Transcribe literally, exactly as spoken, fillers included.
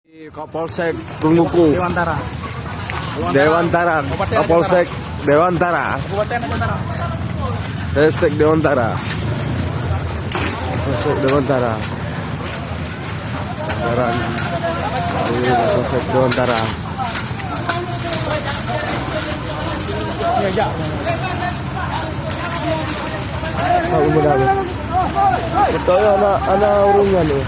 Kapolsek Krungguku. Dewantara. Dewantara. Kabupaten Dewantara. Kapolsek Dewantara. Kabupaten Dewantara. Polsek Dewantara. Polsek Dewantara. Dewantara. Ini Polsek Dewantara. Betul ya, anak, anak urungan tu.